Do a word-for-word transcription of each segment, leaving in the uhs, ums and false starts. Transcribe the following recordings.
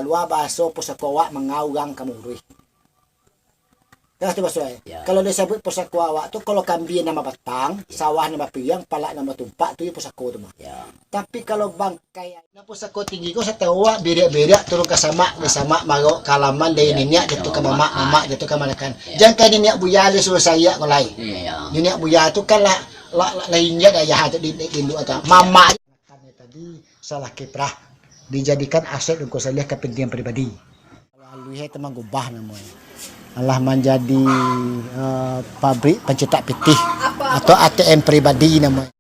Lua bahaso pusako awak manga urang ka mauruih. Jelas tu bahaso, eh? Ya. Kalau disabuik pusako awak tu, kalau kambia nan babatang, ya, sawah nan bapiriang, palak nan batumpak, tu yo pusako tu mah. Ya. Tapi kalau bangkai, nan pusako tinggi ko satau awak, biriak-biriak turun ka samak, di samak marok ka alaman, dari, ya, niniak jatuah ka mamak, mamak jatuah ka kamanakan. Ya. Jan ka niniak buya lai suruah sariak ko lai. Iya. Niniak buya tu kan lah, lah, lah, lah injak ayah tu di, di, di induk tu. Mamak. Makan tadi salah kiprah, dijadikan aset Ungku Saliah kapentingan pribadi. Kalau aluih tu mah gubah namonyo. Alah manjadi, eh, pabrik pancetak pitih atau A T M pribadi namonyo.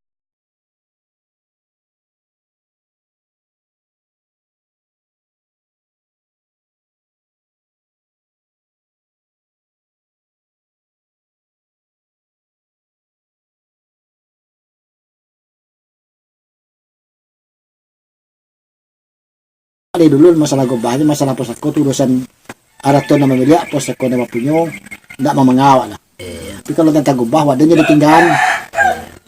Dari dulu masalah gobah tu, masalah pusako tu urusan arato nan mamiliak, pusako nan bapunyo, ndak mamanga awak lah. Iya. Tapi kalau tantang gobah, wadah jadi tinggaan.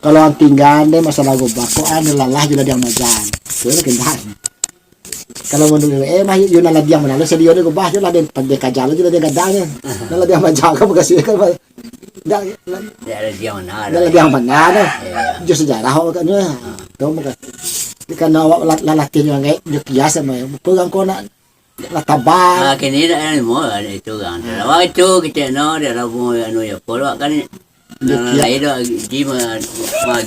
Kalau ang tinggaan deh masalah gobah, kok ang lalah jo ladiang majang. Tu lah tinggaan. Kalau manuruik, eh, mah, yo nan ladiang mano, sadio deh gobah, yo ladiang pandai kaja lo, yo ladiang gadang, yo. Nan ladiang majang kan bagasi kan, Pak. Ndak, ndak. Ndak ladiang mano, ndak ladiang mano, doh. Iya. Jo sejarah awak kan, yo. Tahu mah kan. Karano awak la-, lalatih jo anggaik, jo kias samo, yo. Pegang kau nak, nak tabang. Ah, kini dak anu mo, itu urang. Ah. Awak itu kecek no, dia labu anu yo, kalau kan. Nah, lain doh, di ma-, ma-,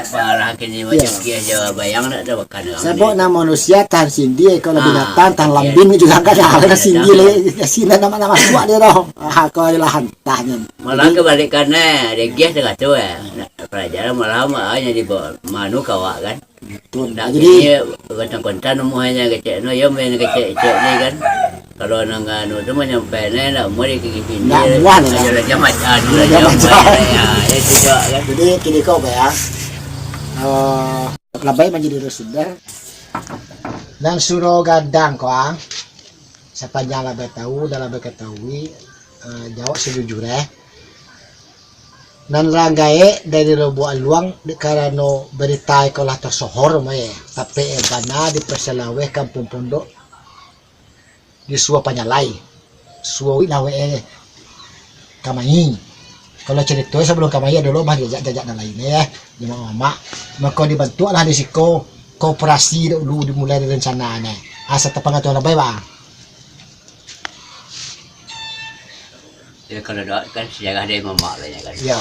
pengarah kini macam kias jo bayang nak ado bakan urang. Sabab ni. Nah, manusia tahan sindi, kalau binatang tahan lambin juga kan, nah, kan sindi le, sindi nak, nak masuak dia doh. Ah, kau lah hantahnyo. Malah kebalikan, eh, dia giah tengah tu, eh. Nak pelajaran malam, ah, jadi ba-, manu kawak kan. Betul. Nah, jadi, kontan-kontan umur hanya kecek no, yo main kecek-kecek ni kan. Kalau nang anu tu manyampai ni, nak umur dia kini. Nak muah ni. Ayo lah, jangan macam, ayo lah, jangan macam. Ya, ya, itu juga kan. Jadi, kini kau bayang, eh, labai manjadi narasumber. Nan surau gadang ko, ah, sapanjang labai tahu, dah labai katahui, eh, jawab sajujur, eh. Nan lah gaek dari Lubuak Aluang, dek karano barita iko lah tasohor, mah, eh. Tapi, eh, bana di Pasalaweh Kampuang Pondok, di Suo Panyalai. Suo wik lah, weh, eh, kamai. Kalau carito, eh, sabalum kamai, ado lo mah jajak-jajak nan lain, eh, jo mamak-mamak. Mako dibantuak lah di siko koperasi dulu, dimulai dari rencana, eh. Asa tapangatuan labai, bah. Ya, kalau dek kan sejarah dari mamak lah, ya kan. Ya.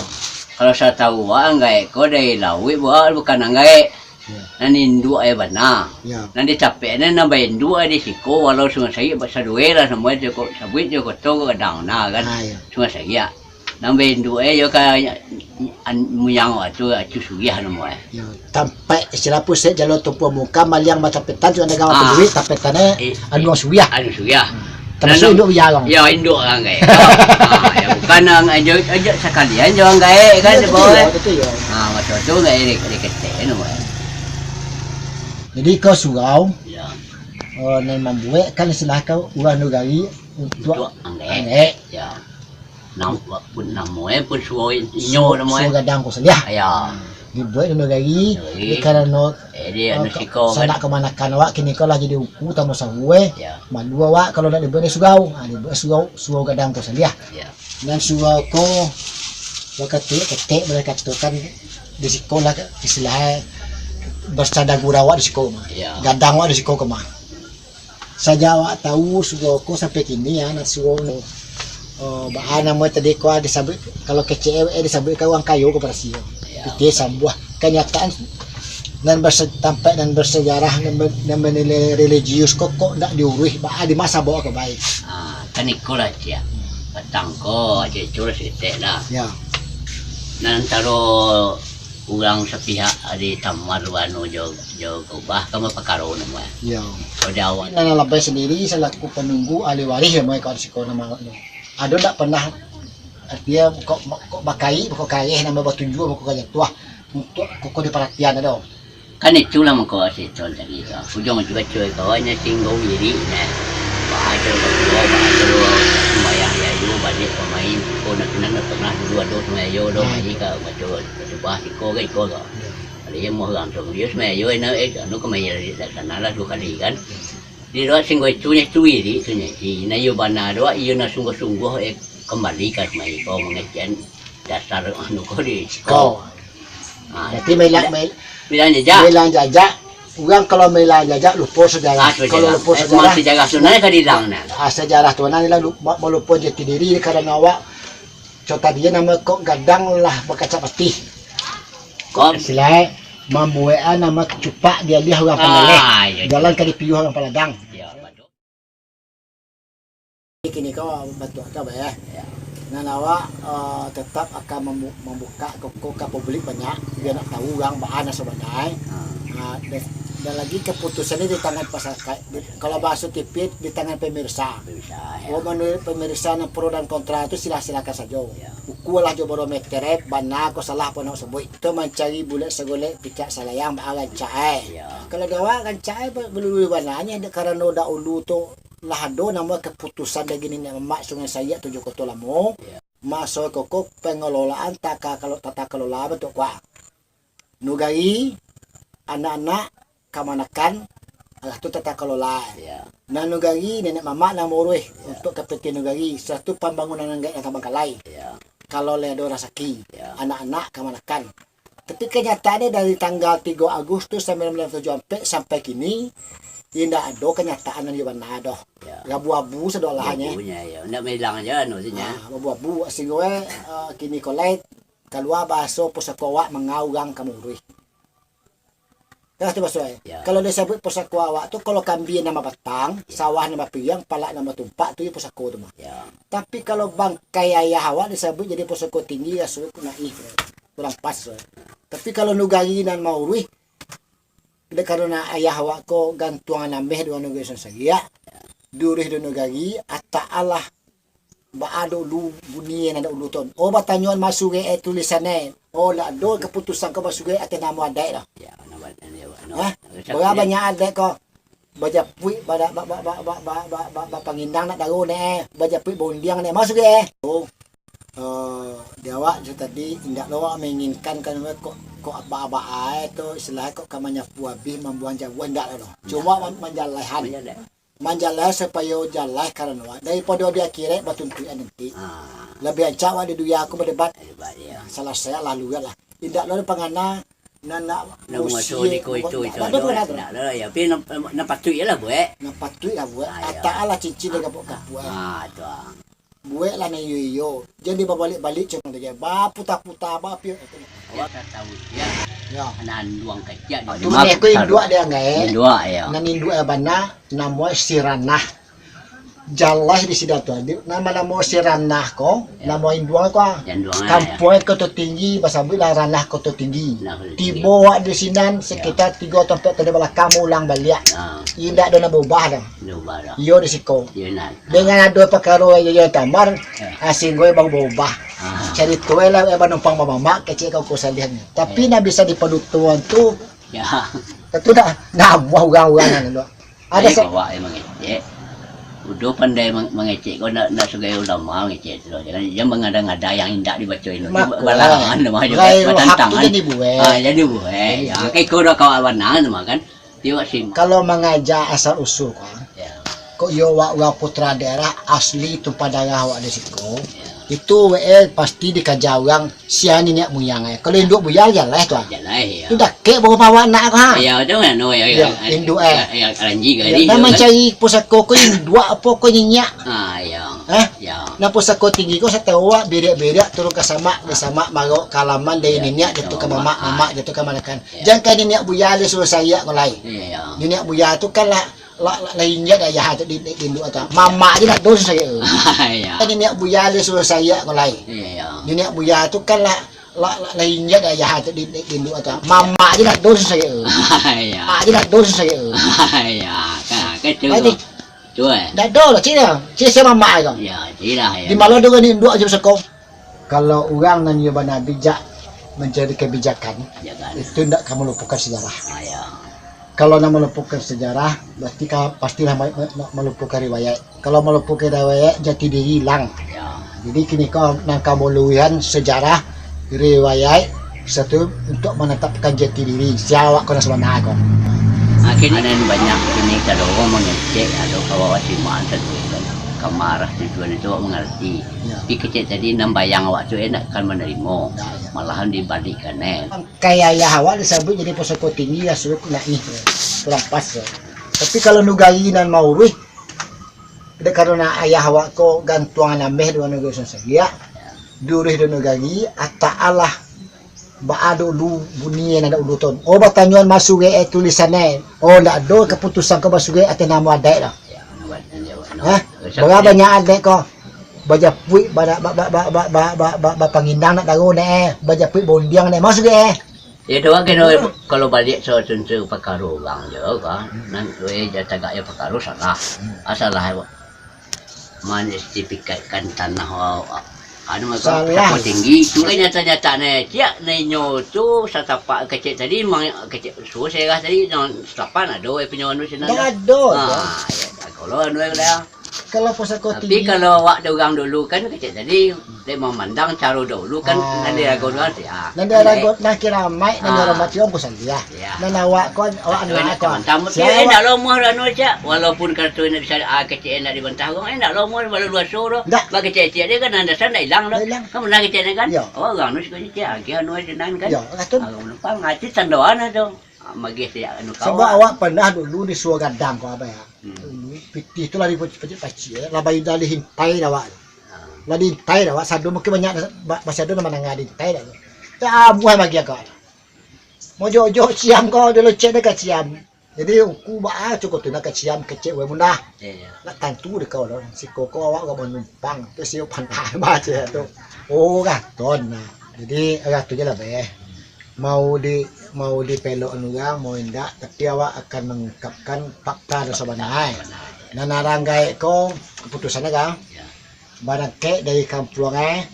Kalau satahu awak, anggaik ko dari lauik, bukan anggaik. Ya. Nan induak ai bana. Ya. Nan dicapek nan, nan bainduak ai di siko, walau Sungai Sariak, ba-, saduai lah samo, sabuik jo koto ko gadang, nah, kan. Ah, ya. Sungai Sariak. Nan bainduak ai yo ka an-, muyang awak tu, Acu Suriah namo e. Yo, tampek istilah pusek jalur tumpuan muka, maliang batapetan, tu ado gawa paduit, tapetan e, eh, Anuang Suriah. Anuang Suriah. Hmm. Tamasuk induak buyia urang. Yo, induak urang kan. Ah, yo, bukan urang ajo, ajo sakalian jo urang gaek kan, yo, betul, yo, betul, yo. Ah, maso tu gaek di, di ketek namo e. Jadi, ko surau, yo, eh, nan mambuek kan istilah ko urang nagari untuak, untuak anggaek. Anggaek. Yo. Nam-, pun namo e, pun suo inyo namo e. Suo gadang ko saliah. Yo. Dibuek di nagari, nagari. Di karano, eh, di, eh, anu, ka-, siko kan. Sanak kamanakan awak, kini ko lah jadi ungku, tamo sawu e. Yo. Malu awak kalau nak dibuek di surau. Ha, dibuek surau, suo gadang ko saliah. Yo. Nan surau ko, wakatu ketek boleh katokan di siko lah, istilah e, basanda gurau awak di siko mah. Yo. Gadang awak di siko ko mah. Sajak awak tahu, surau ko sampai kini, ya, nan surau, eh, baa namo tadi ko, ah, disabuik, kalau kecek e, eh, disabuik ka urang kayo ko barasi. Ya. Pitih sambuah. Kanyataan, nan berse-, tampek nan bersejarah, nan be-, nan bernilai religius ko, kok ndak diuruih, baa di masa bawa ke baik. Ah, kan iko lah, Cik. Patang ko, Cik, curus ketek lah. Ya. Nan antaro urang sapihak di Tamar, anu, jo, jo Gobah, kan bapakaro namo e. Yo. Kalau di awak. Nan labai sandiri salaku panunggu ahli warih namo e, kalau siko namo e. Ado ndak pernah, artinyo, kok, kok bakaik, kok kareh, namo batunjuak, kok ka jatuah, untuak koko diparatian ado. Kan itulah mangko si Ton tadi tu. Ujuang tu baco kawan nyo tinggo wirik nyo. Baco baco, baco sumbayang di ayu, baliak pamain, ko nak kenal ndak pernah dulu ado sumbayang ayu, ado main ka baco, baco bah, iko ka, iko ka. Kalau iyo mah urang tu, iyo sumbayang ayu, eh, anu ka main dari sana lah duo kali kan. Di luar singgo itu nyo itu iri tu nyo. Di nayo bana doa iyo na sungguh-sungguh eh kambali ka sumai ko mangecekan dasar anu ko di siko. Ko. Ha, Berarti mailang, mai-, mailang jajak. Mailang jajak. Urang kalau mailang jajak lupo sejarah. Ah, tu Kalau sejarah. lupo Eh, sejarah, sejarah tu nan ka diilang nah. Ah, sejarah tu nan lah lu-, ma-, malupo jati diri karano awak co tadi namo kok gadang lah bakaca patih. Kok Silai mambuekan nama cupak di aliah urang pandaleh. Ah, iya, iya. Jalan ka dipiyuah urang paladang. Iya, betul. Kini ko bantuak ka, Bah, eh. Ya. Nan awak, eh, tetap akan mambu-, mambuka koko ka publik banyak, biar nak tahu urang baa nan sabananyo. Ah. Ah, dan, dan lagi keputusan ni di tangan pasarakat. Di, kalau bahaso T V, di tangan pemirsa. Pemirsa, ya. Oh, menurut pemirsa nan pro dan kontra tu silah-silakan sajo. Ya. Ukualah jo barometer, eh, bana ko salah apo nak sabuik. Tu mancari bulek sagolek picak salayang baa rancak, eh. Ya. Kalau di awak rancak, eh, ba-, balulu bana nyo, dek karano dahulu tu lah ado namo keputusan dari niniak mamak Sungai Sayak Tujuh Koto Lamo. Ya. Maso koko pengelolaan taka kalo-, tata kelola bantuak ko. Nugari, anak-anak, kamanakan, alah tu tata kelola. Ya. Nah, nugari, nenek mamak nan mauruih Ya. untuk kapentingan nugari, satu pambangunan nan gaek nan tabangkalai. Ya. Kalau lai ado rasaki, Ya. anak-anak, kamanakan. Tapi kenyataannyo dari tanggal tigo Agustus sambilan belas tujuh ampek sampai kini, indak ado kenyataan nan iyo bana doh. Ya. Abu-abu sadolahnyo. Abu-abunya, ya. Ndak mailang aja anu sinyo. Ah, abu-abu, singgo, eh, kini ko lai kalua bahaso pusako awak manga urang ka mauruih. Jelas tu bahaso, eh? Ya. Kalau disabuik pusako awak tu, kalau kambia nan babatang, Ya. sawah nan bapiriang, palak nan batumpak, tu yo pusako tu mah. Ya. Tapi kalau bangkai ayah awak disabuik jadi pusako tinggi, raso ko naif, kurang pas, eh. Tapi kalau nugari nan mauruih, dek karano ayah awak ko gantuang nan ameh dek urang nugari Sungai Sayak, diuruih dek nugari, ataalah Baa dulu bunyi nan dahulu tu. Oh, batanyo masuruik eh tulisan eh. Oh, ndak ado kaputusan ko masuruik ateh namo adaik doh. Ya, namo adaik, ya, namo Hah? Bara banyak adaik ko. Bajapuik, ba-, ba-, bapangindang nak daro ne eh. Bajapuik baundiang ne. Masuruik eh. Oh. Eh, di awak tu tadi, indak lo awak menginginkan kan kok, kok baa-baa eh tu, istilah kok ka manyapu abih, mambuang jauah, indak lo. Cuma Indak. man-, manjalehan. Manjalehan. Manjaleh supayo jaleh karano daripado di akhirat batuntuikan nanti. Ah. Labiah rancak awak di dunia ko badebat. Badebat, ya. Salasai lalu lah. Indak lo pangana nan nak Nak musuh musuh, ni ko itu, itu, ndak ado tu, pangana tu. Ndak ado lah, ya. Tapi nan, nan patuik je lah buek. Nan patuik lah buek. Ah, ya. Ataalah cincin di gapuak-gapuak. Ah, tu ah. Buek lah nan iyo-iyo. Jan dibabaliak-baliak cuma tu je. Baputa-puta, bapiak. Awak ka tahu, ya. Ya. Anak anduang kecil tu. Tu Mak, ni aku induak dia, Anggai. Induak, ya. Nan induak eh bana, namo si Ranah. Jaleh di sida tu. Di, namo-namo si Ranah ko, Ya. namo induang ko. Induang, ya. Kampuang Koto Tinggi, basabuiklah Ranah Koto Tinggi. Nah, Koto Tinggi. Tibo awak di sinan, Ya. sekitar tigo atau ampek tahun di balakang, maulang baliak. Ya. Indak ado nan baubah doh. Indak baubah doh. Iyo di siko. Iyo, nah. Dengan ado pakaro iyo, iyo tamar, Ya. ah, singgo baru baubah. Ah. Carito lah, eh, banumpang bamamak, kecek ka ukur salihan. Tapi Ya. nan bisa dipadutoan tu, Ya. Tentu dah namuah urang-urang nan tu. Ada Jadi sa- kawak yang mangecek. Udah pandai mang-, mangecek, kau nak, nak sebagai ulama mangecek tu. Jangan, jangan mengada-ngada yang indak dibaca ilmu. Maka, Balangan nama je, ghairu hak tu batantangan. jadi buek. Ah, jadi buek. Jadi Ya, buek. kayak kau dah kawak banang nama kan. Tengok sih. Kalau mangaja asal usul kau. Ya. Kok iyo awak urang putra daerah asli tumpah darah awak di siko. Ya. Itu we eh, pasti dikaja urang sia niniak muyang eh. Kalau induak buya jaleh tu ah. Jaleh, ya. Tu dakek baru mawa anak ko ha. Ya, tu kan, oh, ya, Ya, ya. induak eh. Ya, ya, kalanji Ya, kali, nan ya, kan? mancari pusako ko induak apo ko niniak. Ah, ya. Eh? Ya. Nan pusako tinggi ko satau awak biriak-biriak turun ka samak, ka samak marok ka alaman dari Ya, niniak jatuh ka sama, mamak, ah. mamak jatuh ka manakan. Ya. Jangan ka niniak buya le suruh sayak ko lai. Ya, ya. Niniak buya tu kan lah Lah, lah, lah injak dah ayah tu di, di, di induak tu. Mamak je nak dos sayo. Ya. Kan niniak buya le suruh sayak ko lai. Ya, ya. Niniak buya tu kan lah, lah, lah, lah injak dah ayah tu di, di, di induak tu. Mamak je nak dos sayo. Ya. Mak je nak dos sayo. Ya, ka-, kacau Baik. tu. Tu, eh. Dah do lah, cik dah. Cik saya mamak ko. Ya, cik dah, ya. Di malam tu kan induak je besoko. Kalau urang nan iyo bana bijak mancari kabijakan, Kabijakan. itu ndak ka malupokan sejarah. Ah, ya. Kalau nak malupokan sejarah, berarti ka, pastilah ma-, ma-, ma-, malupokan riwayat. Kalau malupokan riwayat, jati diri ilang. Ya. Jadi, kini ko nan ka maluruihkan sejarah, riwayat, satu untuk manatapkan jati diri. Sia awak ko nan sabana ko. Ah, Kini anan banyak kini kalau urang mangecek atau kawa simaan tadi kan. Ka marah tujuan itu awak mangarati. Ya. Tapi kecek tadi nan bayang awak tu eh ndak akan manarimo. Ya, ya. Malahan dibalikkan eh. Kaya ayah awak disabuik jadi pusako tinggi, ya, suruh naik, ya. Kurang pas, ya. Tapi kalau nugari nan mauruih, dek karano ayah awak ko gantuangan ameh dek nugari Suang Sagiak, diuruih dek nugari, ataalah baa dulu bunyi nan dak ulu ton. Oh, batanyoan masuruik eh tulisan eh. Oh, ndak ado kaputusan ko masuruik ateh namo adaik lah. Hah? Bara banyak adaik ko. Bajapuik, ba, ba, ba, ba, ba, ba, ba, ba, bapangindang nak daro ne eh. Bajapuik bondiang ne. Masuruik eh. Yo, tu kan kena, kalau baliak so-, contoh pakaro urang jo kan. Nan, weh, ja tagak yo pakaro salah. Ah, salah, mensertifikatkan tanah, ah, anu, apa, salah. Pusako tinggi. Tu kan nyata-nyata ne. Ciak ne inyo tu satapak kecek tadi, mang-, kecek suruh serah tadi, nan satapak ado, eh, punyo anu sinan. Dak ado, ah, ya, kalau anu, eh, lah. Kalau pusako tinggi. Tapi kalau awak dek urang dulu kan, kecek tadi, dek mamandang caro dahulu kan, ah, nan dirago dulu kan, ah. Nan dirago, nan kiramaik, nan dirahmati Ungku Saliah. Ya. Nan awak ko, awak anak ko. Sia eh, awak? Ndak lomoh anu, Cak. Walaupun kato indak bisa, ah, kecek indak dibantah urang, eh, ndak lomoh, walau dua so doh. Ndak. Ba kecek-kecek dia kan, nan dasar ndak ilang doh. Ndak ilang. Kan pernah kecek kan? Ya. Oh, urang anu suko kecek, agih anu sinan kan. Ya, raton. Ah, urang Mampang, ah, itu tandoan tu. Ah, magih siak anu kawan. Sabab awak pernah dulu disuruah gadang ko, Abah, ya. Hmm. Pitih tu lah dipacik-pacik, eh. Lah bayi dah dihintai dah awak. Ah. Lah dihintai dah awak. Sado mungkin banyak, ba-, masih ado nan mandanga dihintai dah. Tamuah bagi agak. Mojok-jok siam ko, dia lecek dia ka siam. Jadi, ungku baa cukup tu nak ka siam kecek weh munah. Iya, iya. Nak tantu dek kau lah. Siko ko awak urang manumpang. Tu siap pandai baca tu. Oh, raton nah. Jadi, raton je lah, beh. Mau di, mau dipelok urang, mau indak, tapi awak akan mengungkapkan fakta dan sabananyo. Nan urang gaek ko, kaputusan urang. Ya. Barangkek dari kampuang, eh,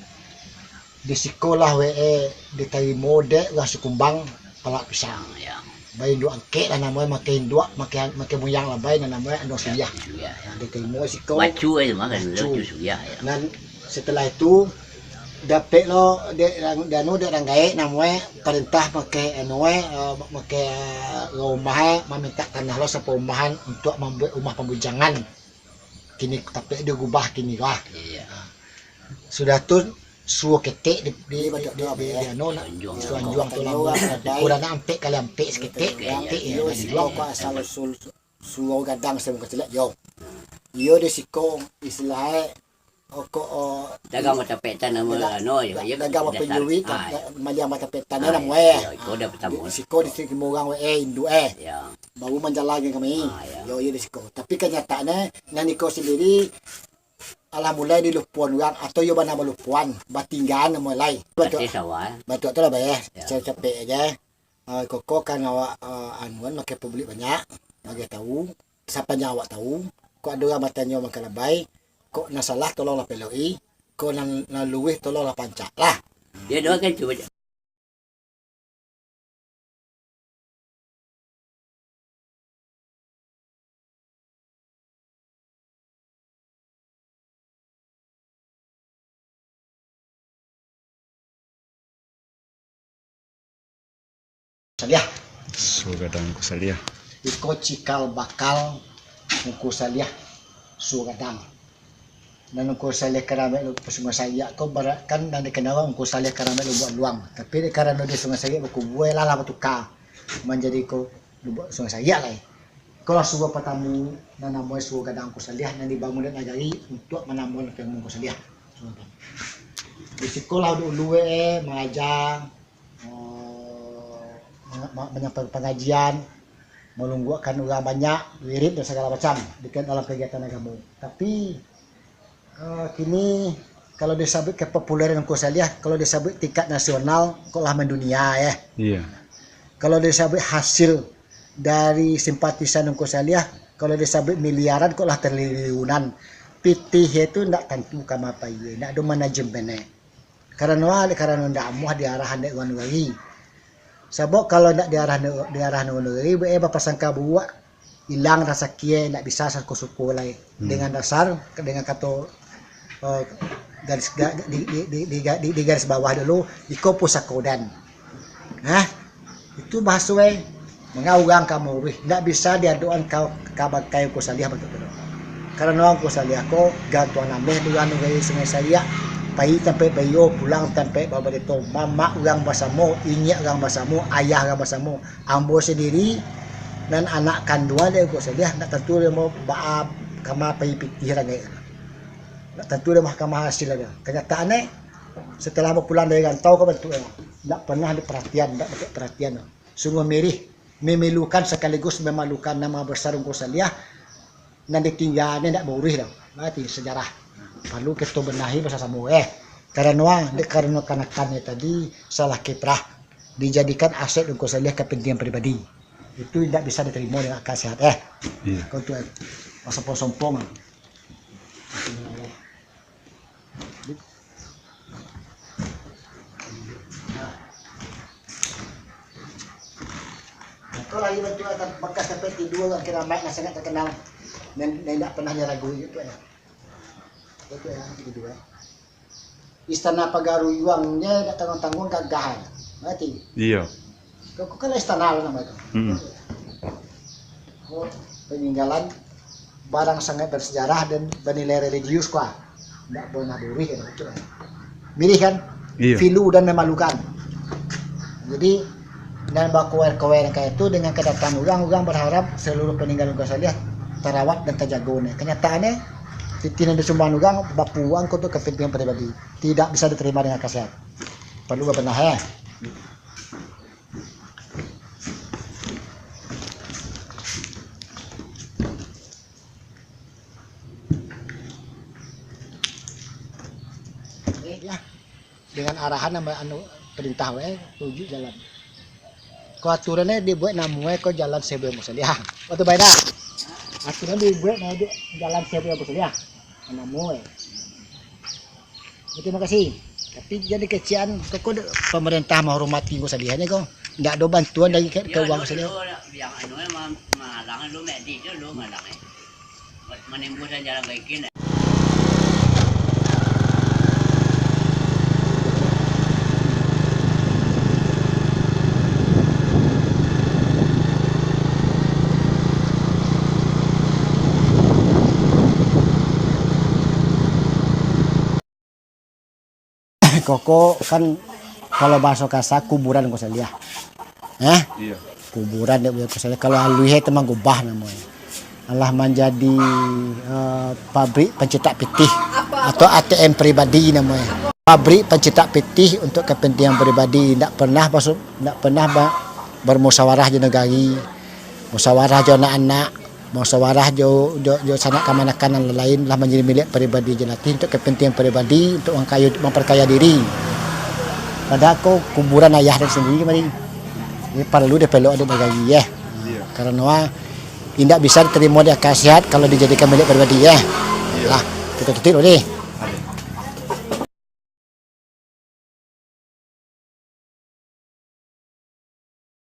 di siko lah wae ditarimo dek urang Sukumbang palak pisang. Ya. Bainduak angkek lah namonyo, makai induak, makai, makai muyang labai, nan namonyo Anduang Suriah. Ya, ya. Ditarimo siko. Bacu aja mah kan, bacu. Bacu Suriah, ya. Nan setelah itu, dapek lo dek rang-, danu dek urang gaek namonyo parentah makai anu, eh, makai, eh, rumah, eh, mamintak tanah lo saparumahan untuak mambuek rumah pambujangan. Kini tapi diubah kini lah. Iya. Sudah tu, suo ketek di, di, di, di, di, di anu, nak. Anjuang. Suo anjuang tu lah. Ukuran ampek kali ampek saketek, ketek, ya, iyo, dari siko luar. Asal usul suo gadang samuka cilek, yo. Iyo di siko istilahnyo, oh, ko, oh, dagang batapetan nama dagang, anu, yo, da-, iyo, dagang dasar. Bapanjui, ah, da-, maliang batapetan, ah, namo, eh. Iyo, iko dah pertama. Di siko di siko urang, eh, induak, eh. Ya. Baru manjalankan kami. Ah, ya. Yo, iyo di siko. Tapi kanyataannyo, nan iko sandiri, alah mulai dilupoan urang, atau iyo bana balupoan, batinggaan namo lai. Batua, batua tu lah, bayah. Ya. Capek-capek aja. Ah, koko kan awak, ah, anuan makai publik banyak, bagi tahu, sapanjang awak tahu, kok ado urang batanyo makan labai, kok nan salah tolonglah peloki, kok nan, nan luruih tolonglah pancak lah. Dia doakan cuba. Saliah. Suo gadang Ungku Saliah. Iko cikal bakal Ungku Saliah suo gadang. Nan Ungku Saliah Karamek Lu-, Sungai Sayak ko barat kan nan dikenal Ungku Saliah Karamek Lubuak Luang. Tapi dek karano di Sungai Sayak bakubua, lah, lah batuka manjadi ko Lubuak Sungai Sayak lai. Iko lah suo patamu nan namonyo suo gadang Ungku Saliah nan dibangun dek nagari untuak manamuan kalimu Ungku Saliah. Di siko lah dulu, eh, mangaja, eh, ma-, ma-, manyampaikan pangajian, malungguakkan urang banyak, wirid dan sagalo macam di dalam kagiatan agamo. Tapi, eh, kini, kalau disabuik kepopuleran Ungku Saliah, kalau disabuik tingkat nasional, kok lah mandunia, eh. Iya. Kalau disabuik hasil dari simpatisan Ungku Saliah, kalau disabuik miliaran, kok lah triliunan. Pitih itu ndak tantu ka ma pai, ndak ado manajemennyo. Karano, karano ndak amuah diarahan dek urang nagari. Sabab kalau ndak diarahan, diarahan urang nagari, eh, bapasangka buruak, ilang rasaki, eh, ndak bisa sasuko-suko lai. Hmm. Dengan dasar, dengan kato, eh, garis ga-, di, di garis bawah dulu, iko pusako dan. Nah, itu bahaso, eh. Manga urang ka mauruih, indak bisa diadokan ka, ka bangkai Ungku Saliah bantuak tu. Karano Ungku Saliah ko gantuang nambeh tu anu gai Sungai Sariak, pai tampek baiyo, pulang tampek babarito, mamak urang basamo, inyiak urang basamo, ayah urang basamo, ambo sandiri, nan anak kanduang dek Ungku Saliah, ndak tantu dek ambo baa kama pai pitih rangai. Ndak tantu dek ambo kama hasil dek ambo. Kanyataannyo, setelah ambo pulang dari rantau ko bantuaknyo, ndak pernah diparatian, ndak dapek paratian. Sungguah mirih, memilukan sakaligus memalukan nama besar Ungku Saliah, nan ditinggaannyo ndak bauruih doh. Mati sejarah. Parlu kito benahi basamo-samo, eh. Karano, dek karano kanakannyo tadi salah kiprah, dijadikan aset Ungku Saliah kapentingan pribadi. Itu indak bisa diterimo dengan akal sehat, eh. Iya. Kau tu, eh, basompong-sompong. Itulah, iyo, bantuak bakas tampek tidua urang kiramaik nan sangaik takanal, nan, nan indak pernah nyo ragui, itu, eh. Itu, eh, itu, eh. Istana Pagaruyuang je dak tangguang-tangguang gagah, eh. Mati. Iyo. Kok, kok kalau istana lah namo itu. Mm-mm. Oh, paninggalan barang sangaik bersejarah dan bernilai religius, kuah. Ndak pernah diuruih, kan, itu, kan. Mirih, kan? Iya. Pilu dan memalukan. Jadi, nan bakoer-koer kaya itu, dengan kedatangan urang, urang berharap seluruh paninggalan Ungku Saliah tarawat dan tajago, nah. Kenyataannyo, pitih nan disumbang urang bapuang ko untuk kepentingan pribadi. Tidak bisa diterima dengan akal sehat. Perlu babenah, eh. Ya, dengan arahan anu, anu, perintah wae, tunjuk jalan. Ko aturannyo dibuek namonyo ko Jalan Seribu Musuliah. Waktu bae dah. Aturannyo dibuek namonyo Jalan Seribu Musuliah. Namonyo. Terima kasih. Tapi jadi kecian, kok, kok dek pemerintah menghormati Ungku Saliah ni, kok. Ndak ada bantuan dari ke, ke Yo, uang lu, Saliah. Lu, yang anu, eh, ma-, malang, lu mek di, lu, lu malang, eh. Menimbulkan jalan kaki, eh. Koko kan, kalau bahaso kasa, kuburan Ungku Saliah. Eh? Iya. Kuburan dek Ungku Saliah. Kalau aluih itu mah gubah namonyo. Alah manjadi, eh, pabrik pencitak pitih atau A T M pribadi namonyo. Pabrik pencitak pitih untuk kepentingan pribadi, ndak pernah masuk, ndak pernah ba-, bermusyawarah jo nagari, musyawarah jo anak-anak, musyawarah jo, jo, jo sanak kamanakan nan lain, lah manjadi milik pribadi jelatih untuk kepentingan pribadi, untuk mangkayo, mamperkaya diri. Padahal ko kuburan ayah den sendiri mari. Jadi, parlu dipelok dek nagari, eh. Iya. Karano, ah, indak bisa diterimo di akal sehat kalau dijadikan milik pribadi, eh. Iya. Lah, kito tutup dulu ni.